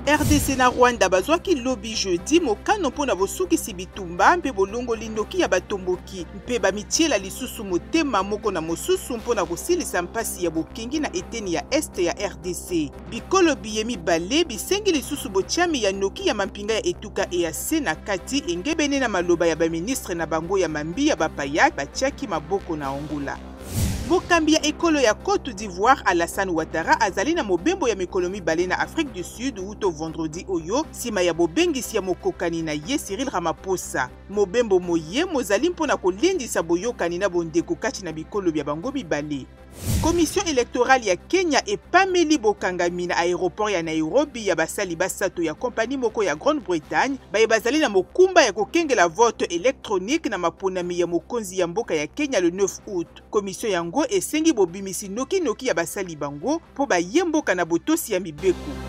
RDC na Rwanda bazwaki lobi jeudi mokano mpo na bosukisi bitumba mpe bolongoli noki ya batomboki mpe bamitiela lisusu motema moko na mosusu mpo na kosilisa mpasi ya bokengi na eteni ya este ya RDC. Bikolo biye mibale bisengi lisusu botiami ya noki ya mampinga ya etuka EAC na kati, engebene na maloba ya baministre na bango ya mambi ya bapaya batiaki maboko na Angola. Mokambi ya ekolo ya Cote d'Ivoire Alassane Ouattara azali na mobembo ya mikolo mibale na Afrique du Sud wuto vendredi oyo nsima ya bobengisi ya mokokani na ye Cyril Ramaphosa. Mobembo moye mozali mpo na kolendisa boyokani na bondeko kati na bikolo bya bango mibale. Commission electorale ya Kenya epameli bokangami na aeroport ya Nairobi ya basali basato ya kompani moko ya Grande-Bretagne baye bazali na mokumba ya kokengela vote electronique na maponami ya mokonzi ya mboka ya Kenya le 9 août. Commission yango esengi bobimisi noki noki ya basali bango mpo baye mboka na botosi ya mibeko.